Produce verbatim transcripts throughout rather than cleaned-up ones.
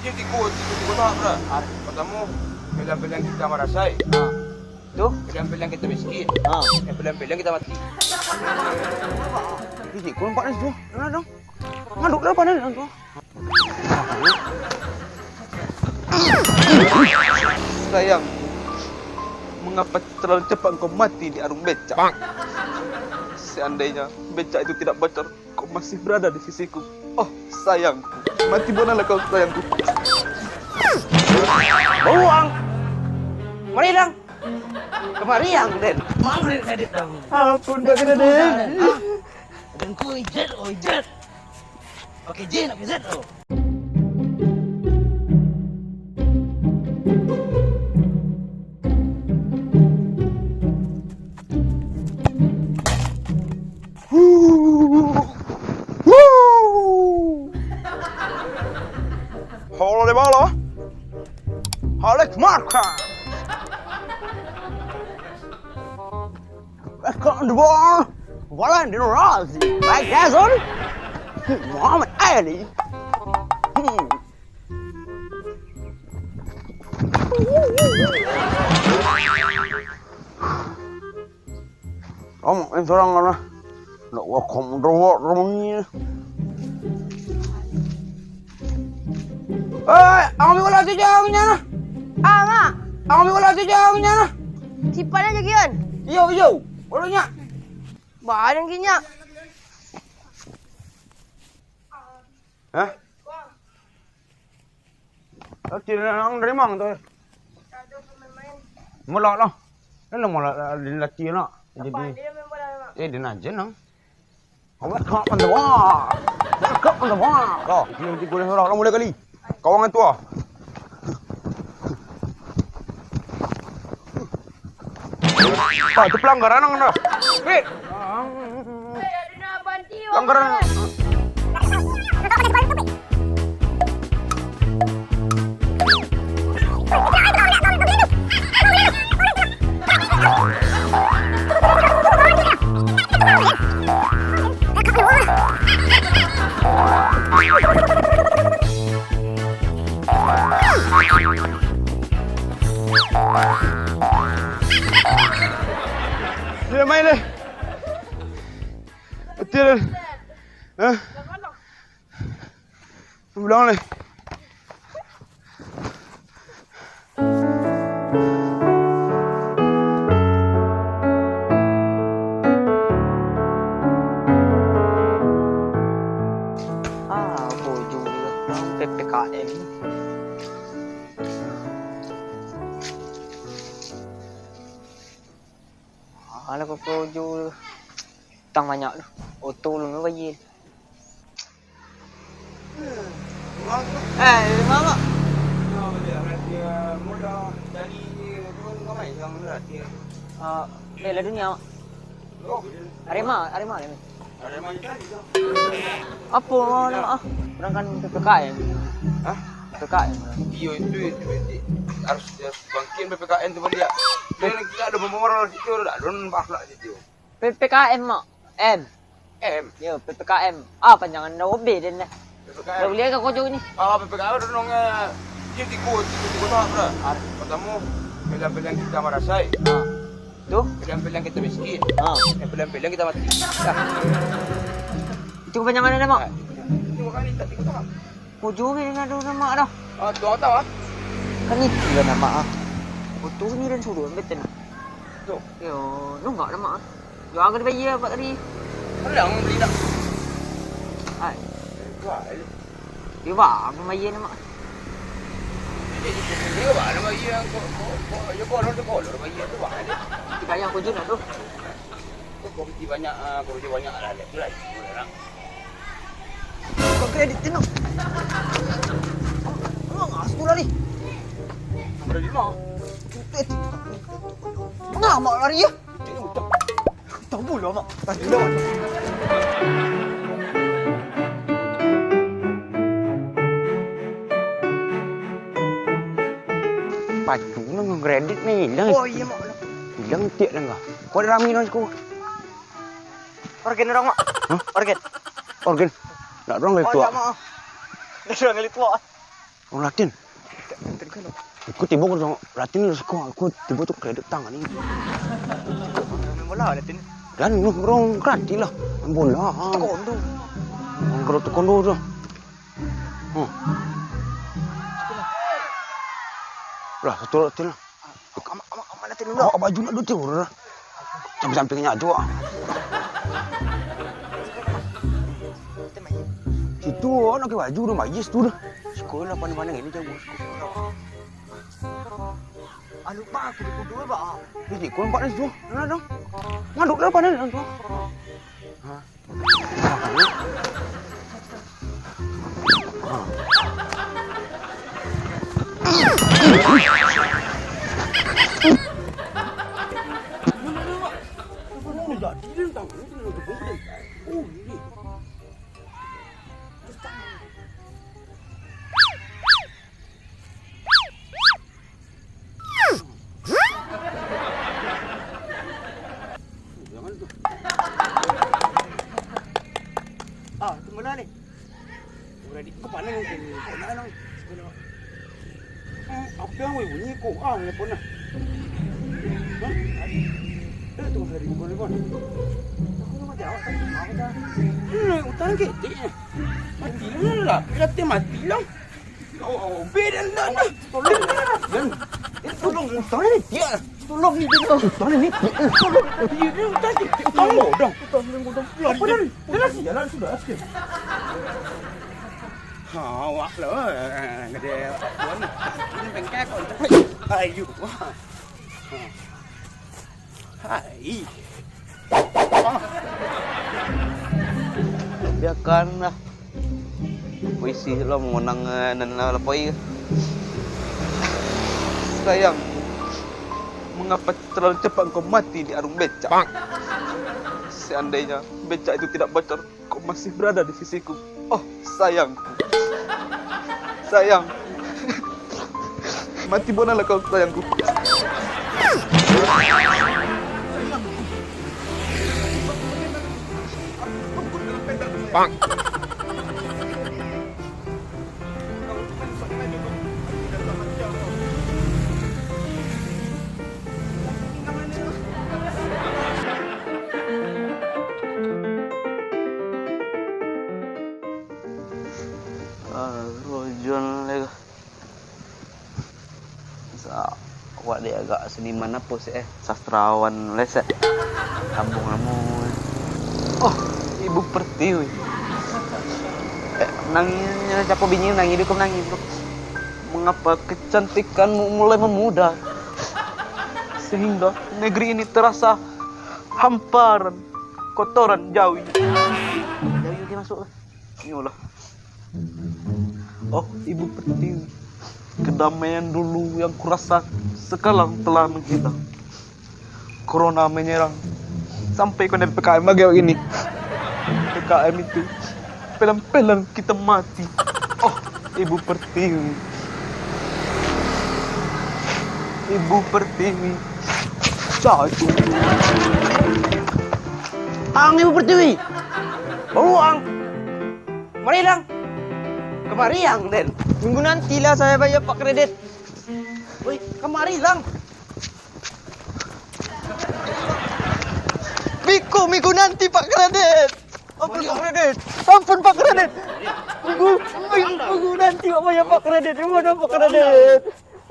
Tigo, tigo, tigo tahap lah. Pertamo, pilihan-pilihan kita marasai. Ha. Tu? Pilihan-pilihan kita miskin. Ha. Eh, pilihan-pilihan kita mati. Ih, kau nampak dah situ. Dengar dong. Nganduk dah panas dah tu. Sayang, mengapa terlalu cepat engkau mati di arung becak? Seandainya becak itu tidak bocor, kau masih berada di sisiku. Oh, sayangku, mati buanlah kau, sayangku. Buang. Marilang. Kemariang, Den. Maaf, Den, saya ditang. Ampun, Pak Raden. Dengku ijet, oh, ijet. Pakai J, nak pakai Z, oh. Halo, di bawah. Alex Marquez. Welcome on the ball. Valentino Rossi. Mike Tyson. Muhammad Ali. Hmm. Kamu main sorang lah. Nak wakam dawak ramai. Eh, ambil bola tu jauh nya lah. Ah, mak. Ambil bola tu jauh nya lah. Sipat aja, Gion. Iyo, iyo. Bola nya. Barang kinyak. Hah? Latihan nang dari mang tu? Mulak lah. Kan lah mulak latihan nak. Jadi, eh, dia aja nang. Awak kau pandai wah. Kau pandai wah. Kau, dia nanti boleh orang mulai kali. Kawan tua. Pak, itu pelanggaran nang dah. Weh. Pelanggaran. Dia main deh. Betul. Hah? Pulang deh. Ah, bujur lah. P P K M. Alah, kok bujur. Utang banyak tu. Oto ulun tu bayia. Eh, mak, mak. Ah, Piala Dunia, mak. Arema, Arema, Arema. Apo, mak, mak? Urang kan P P K M. Hah? P P K M. Iyo, itu, itu, itu. Harus, harus bangkit P P K M tu baliak. Dia lagi ado mamamar situ, ado nampak lah situ. P P K M, mak. M. M. Yo, P P K M. Ah, panjangan dah O B den dah. P P K M. Dah buliah ka kojo ni? Ah, P P K M ado nong, eh, tigo, tigo, tigo tahap lah. Ar- Partamo, pilihan-pilihan kita marasai. Ah. Tu? Pilihan-pilihan kita miskin. Ah. Eh, pilihan-pilihan kita mati. Dah. Itu kepanjangan dah, mak? Ah, itu makanya kita tigo tahap. Kojo ni ado nama dah. Ah, tu awak tahu ah. Kan itu lah nama ah. Kojo ni dan suruh betul. Tu. Yo, nunggak nama ah. Yo, agak dibayar apak tadi. Ada yang beli nak? Ai. Wah, ini. Yo, ba, apa bayar nama? Ini, ini ba, nama iya kok, kok, kok, yo, kolor tu kolor bayar tu, wah, ini. Kita yang kojo nak tu. Kok kopi banyak, ah, kojo banyak lah, lihat tu lah, itu lah, nak. Kau kredit tu, no. Emang asu lari? Kredit mah. Nah, mak lari ya. Tahu pula, mak. Tadi dah. Pacu nang kredit ni hilang. Oh, iya, mak. Hilang tiak nang kah. Kau ada rami nang siku. Organ urang, mak. Hah? Organ. Organ. Nak dorong kali Oh, tuak. Ndak, mak. Ndak dorong kali tuak. Latin. Latin kan? Aku tibo ko Latin, ko aku tibo tu kredit tangan ni. Main bola Latin. Dan orang Latin lah. Main bola. Taekwondo. Orang kalau taekwondo tu. Hmm. Lah, satu Latin lah. Amak, amak, amak Latin dulu. Awak baju nak dua tiur lah. Samping-sampingnya aja, ah. Situ, oh, nak pakai baju dah, mayis tu dah. Sekolah pandai-pandai ini jauh, sekolah. Ah, lupa aku di kudu, Pak. Di situ, nampak di situ. Mana dong? Maduk dah pandai dalam tu. Ha. Ah, tu mana ni? Urang di, kau panas ni, kau panas ni. Eh, apa yang bunyi kau? Ah, yang panas. Hah? Eh, tu hari ni kau ni, Bang. Aku nak mati awak, tak tahu apa dah. Eh, utang ketek ni. Mati lah, lah. Bila mati lah. Oh, oh, beda ndak, ndak. Tolong, Dan. Eh, tolong, utang ni, dia. Tolong ni, dia. Utang ni, dia. Tolong. Dia, dia, utang ni, utang ni. Utang ni, utang. Apa, Dan? Jalan, jalan sudah, sikit. Ha, awak lah, eh, gede apa ni? Ini bengkak kok. Ayo. Ha. Hai. Ah. Biakanlah. Puisi lo mangundang, eh, nan lah lapoi. Sayang, mengapa terlalu cepat engkau mati di arung becak? Seandainya becak itu tidak bocor, kau masih berada di sisiku. Oh, sayangku. Sayang. Mati bonanlah kau, sayangku. Bang. Ah, rojon lego. Sa-, awak dek agak seniman apo sih, eh? Sastrawan lesek. Kampung namo. Oh, Ibu Pertiwi. Eh, nangih, siapo bini nangih, dia kok nangih, bro. Mengapa kecantikanmu mulai memudar? Sehingga negeri ini terasa hamparan, kotoran jawi. Jawi oke masuk lah. Iyolah. Oh, Ibu Pertiwi. Kedamaian dulu yang kurasa sekarang telah menghilang. Corona menyerang. Sampai kena P P K M lagi awak ini. P P K M itu. Pelan-pelan kita mati. Oh, Ibu Pertiwi. Ibu Pertiwi. Jatuh. Ang, Ibu Pertiwi. Baru ang. Kamari, Lang. Kamari, Ang, den. Minggu nanti lah saya bayar pak kredit. Woi, kamari, Lang. Biko minggu nanti pak kredit. Ampun, pak kredit. Ampun, pak kredit. Minggu, minggu, minggu nanti pak bayar pak kredit. Di mana pak kredit?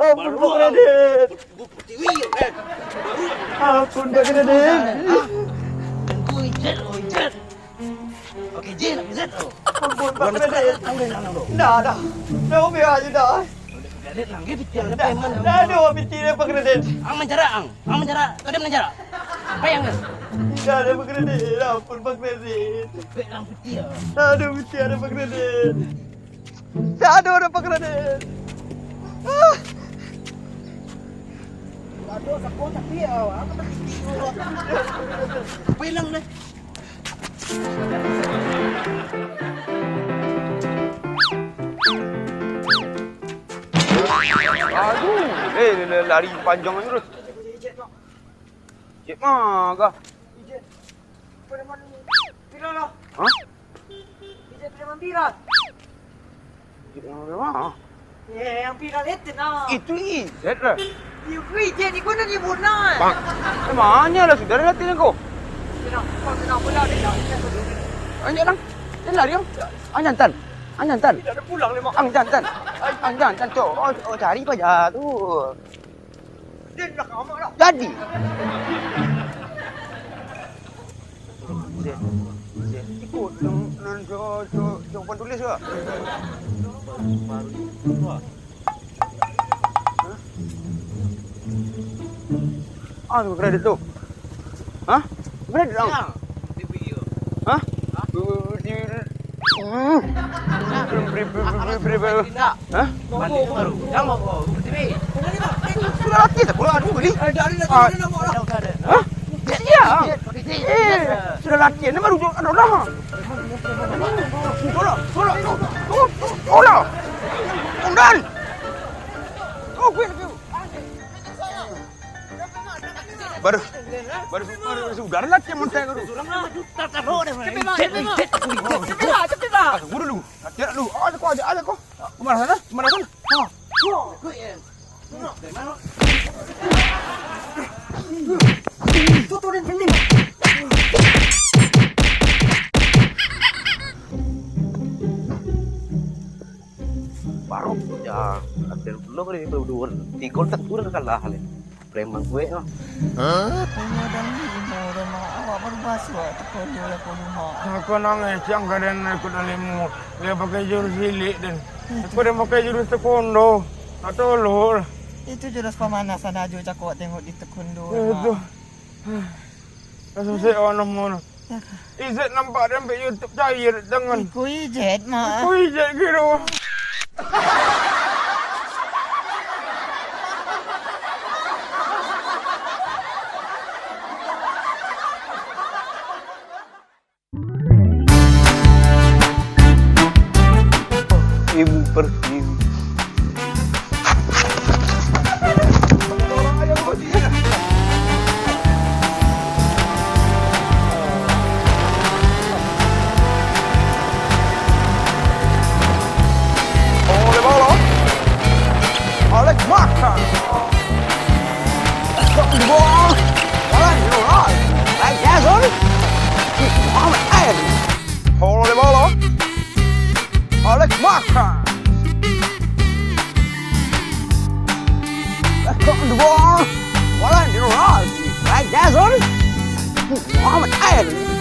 Ampun, pak kredit. Ampun, pak kredit. Tunggu, ijat, oh, ijat. Oke, Jin, oke, Zet, oh. Ampun, pak kredit. Ndak, dah. Dah, biar aja dah. Kredit nang, dia piti ada payment. Dah, dah, piti dia pak kredit. Ang manjarak, ang. Ang manjarak. Kau dia manjarak. Apa yang kan? Tidak ada pak kredit. Ampun, pak kredit. Baik, ang piti ya. Aduh, piti ada pak kredit. Tidak ada orang pak kredit. Ah. Aduh, sakuan tapi ya, apa piti? Apa hilang deh? Aduh, eh, eh, eh, lari panjang aja terus. Cek mah kah? Hah? Cek mah kah? Eh, yang viral itu nah. Itu Izet lah. Iyo, Izet ni guna ni bunan. Emangnya lah sudah latihan ko? Tenang, kau tenang pula, tenang. Anjak lang. Dia lari ang. Anjak tan. Anjak tan. Tidak ada pulang lima. Anjak tan. Anjak tan, cok. Oh, oh, cari paja tu. Dia di belakang amak lah. Jadi. Ikut, yang, yang, cok, cok, cok, papan tulis ke? Ah, tu kredit tu. Hah? Kredit dong. Hah? Hmm. Hah? Sudah latihan tak? Kurang aduh, beli. Ah. Hah? Iya. Eh, sudah latihan, ini baru jual, aduh, dah. Tolong, tolong, tolong, tolong, tolong. Undan. Oh, gue lagi. Baru, baru, baru sudah latihan mentai baru. Cepet, Bang, cepet, Bang. Cepet, Bang, cepet, Bang. Ah, tunggu dulu. Latihan dulu. Ah, ada kok, ada, ada kok. Kemana sana? Kemana sana? Ah. Baru ya, latihan pulo kali itu dua, tiga tak turun kalah kali. Preman gue mah. Hah? Punya dan limo dan mak awak baru masuk, tak perlu lah kau rumah. Aku nangis, siang kalian ikut limo. Dia pakai jurus silik dan aku dia pakai jurus taekwondo. Tak tolol. Itu jurus pemanasan aja, cakok tengok di taekwondo. Itu. Mak. Rasa saya orang nama. Izet nampak dia ambil YouTube cair dengan. Iku Izet, Mak. Iku Izet gitu. Ibu pertiwi. Oleh bola. Alex Marquez. Got the ball. Jalan, jalan. Baik, Jason. Muhammad Ali. Oleh bola. Alex Marquez. Got the ball. Jalan, jalan. Baik, Jason. Muhammad Ali.